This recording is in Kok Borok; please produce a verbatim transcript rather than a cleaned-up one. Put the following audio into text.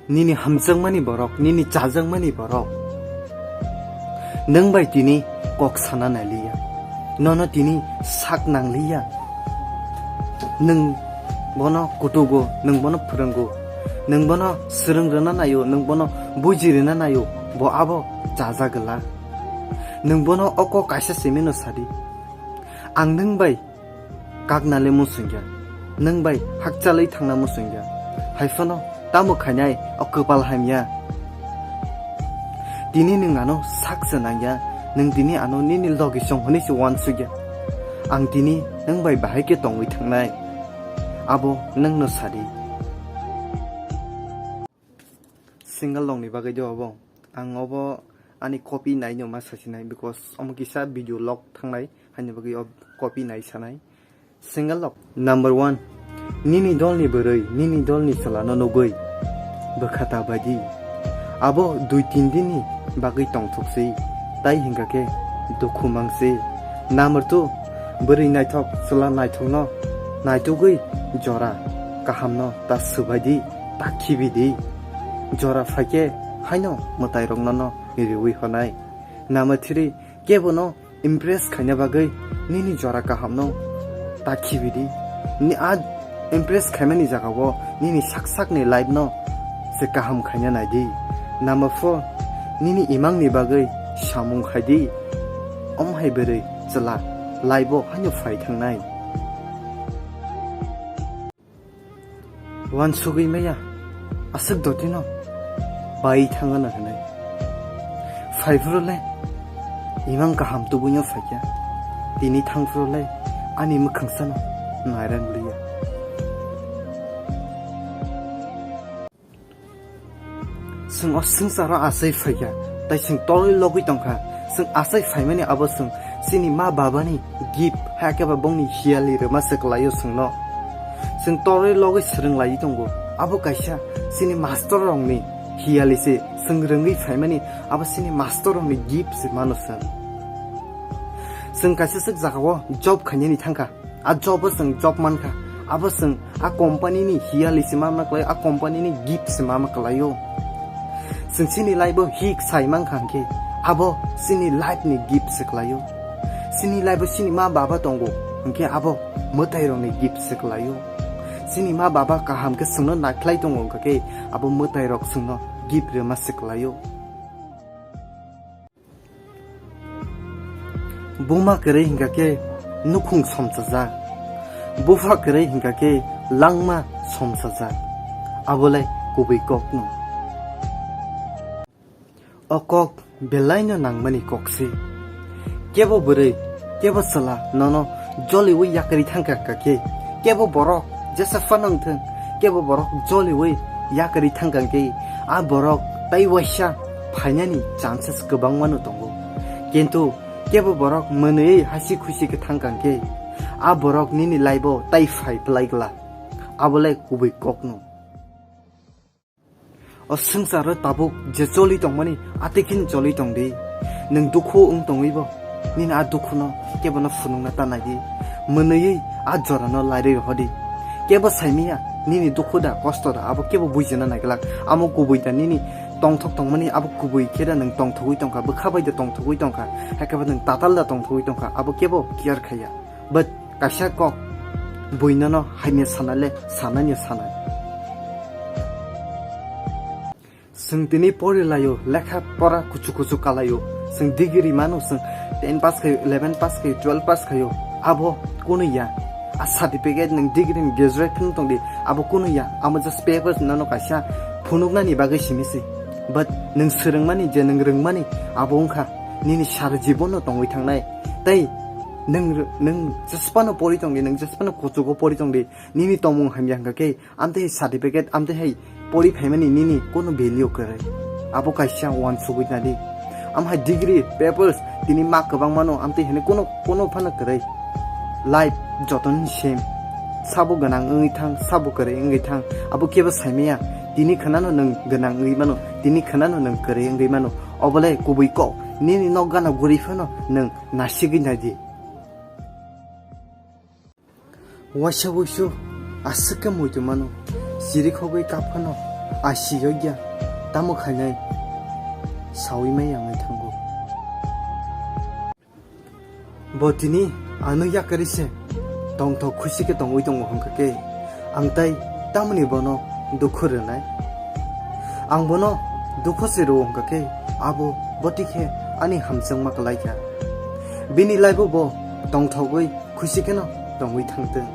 Nini hamjakmani borok, nini chajakmani borok nwng bai tini kok sana nailiya, nono tini sak nangliya. Nwng bono kutugo, nwng bono phwrwngo, nwng bono swrwng rwna naio, nwng bono buji rwna naio, bo abo chajak glak. Nwng bono o kok kaisa simino sadi, "Ang nwng bai kakna le muchungya, nwng bai hakchalwi thangna muchungya, hai phano tamo khainai o kwpal hamya? Tini nwng ano sak se nangya, nwng tini ano nini logi song hwnwi se uansukya. Ang tini nwng bai bahai khe tongwi thangnai, abo nwngno sadi." Single rokni bagwi do obo. Ang obo ani copy naino ma sasinai, because omo kisa video log thangnai, haini bagwi o copy nai sanai. Single rok. Number one, nini dolni bwrwi, nini dolni chwlano nugwi bwkha ta baidi. Abo dui tin dinni bagwi tongthokse, tai hingkha khe dukhu mangse. Number two, bwrwi naithok, chwla naithokno naitugwi jora kahamno ta swbaidi, ta khibidi. Jora phaikhe haino mwtairokno no riwi honai. Number three, kebono impress khaina bagwi nini jora kahamno ta khibidi. Ni a impress khaimani jagao nini sak sakni life no se kaham khaina naidi. Number four, nini imangni bagwi samung khaidi. Omo hai bwrwi chwla life o haino phai thangnai. Uansugwi maya, aswk dotino bai thangano hwnwi. Phaiphuru le imang kaham tubuino phaikha, tini thangphuru le ani mwkhang sano nairang liya. Chwng o swngcharo achai phaikha, tai chwng torwi logwi tongkha. Chwng achai phaimani abo chwng chini ma babani gift, hakhe ba bongni hiyali rwma se kwlaio chwngno. Chwng torwi logwi swrwng laiwi tongo. Abo kaisa chini master rokni hiyali se chwng rwngwi phaimani, abo chini master rokni gift se mano chwng. Chwng kaisa swk jagao job khainani thangkha. A job o chwng job mankha, abo chwng a company ni hiyali se ma ma kwlai, a company ni gift se ma ma kwlaio. Chwng chini life o hik sai mankha hwnkhe, abo chini life ni gift se kwlaio. Chini life o chini ma baba tongo hwnkhe, abo mwtai rokni gift se kwlaio. Chini ma baba kaham khe chwngno naikhlai tongo hwnkhe, abo mwtai rok chwngno gift rwma se kwlaio. Buma kwrwi hingka khe nukhung somsajak, bupha kwrwi hingka khe langma somsajak, abo le kubui kokno. O kok belaino nangmani kok se. Kebo bwrwi, kebo chwla nono joliwi yakarwi thangkha hingka khe, kebo borok jesa phano wngthung, kebo borok joliwi yakarwi thangkha hingke, a borok tai waisa phainani chances kwbangmano tongo. Kintu kebo borok mwnwi hasi khusi khe thangkha hingke, a borok nini life-o tai phai phlai glak. Abo le kubui kokno. O swngcharo tabuk je choli tongmani, atikhin choli tongdi. Nwng dukhu wng tongwibo, nini a dukhuno kebono phunukna ta naidi. Mwnwi a jorano lairwi rohordi. Kebo saimanya, nini dukhu da, kosto da, abo kebo buijana naiglak. Amo kubui da, nini tongthok tongmani abo kubui khe da, nwng tongthogwi tongkha, bwkha bai da tongthogwi tongkha, hakhe bo nwng tatal da tongthogwi tongkha, abo kebo care khaiya. But kaisa kok buinono hamya sanale sanani sanai. Chwng tini pori laio, lekha pora kuchu kuchu kalaio. Chwng degree mano, chwng ten pass khaio, eleven pass khaio, twelve pass khaio. Abo kunu ya. A certificate nwng degree ni graduate phano tongdi, abo kunu ya. Amo just papers nono kaisa phunuknani bagwi simi se. But nwng swrwngmani je nwng rwngmani abo wngkha nini sara jibono tongwi thangnai. Tei nwng, nwng jesphano pori tongdi, nwng jesphano kuchugo pori tongdi, nini tongmung hamya hwnkha khe, amtwi hai certificate, amtwi hai pori phaimani nini kono value kwrwi. Abo kaisa uansugwi nadi. Am hai degree, papers, tini ma kwbang mano, amtwi hwnwi kono, kono phano kwrwi. Life jotoni same. Sabo gwnang wngwi thang, sabo kwrwi wngwi thang, abo kebo saimaya. Tini khwnano nwng gwnang wngwi mano, tini khwnano nwng kwrwi wngwi mano. Obolai kubui kok, nini nok gana guri phano nwng nasigwi naidi. Waisa wuisu aswk khe muitu mano, chirikhogwi kap phano Asi yokya, tamo khainai sawi mai ang thango. Bo tini ano yakarwi se tongthok khusi khe tongwi tongo hwnkha khe, ang tai tamoni bono dukhu rwnai? Ang bono dukhu se rwo hwnkha khe, abo boti khe ani hamjakma kwlai kha. Bini life-o bo tongthogwi khusi kheno tongwi thangtwng.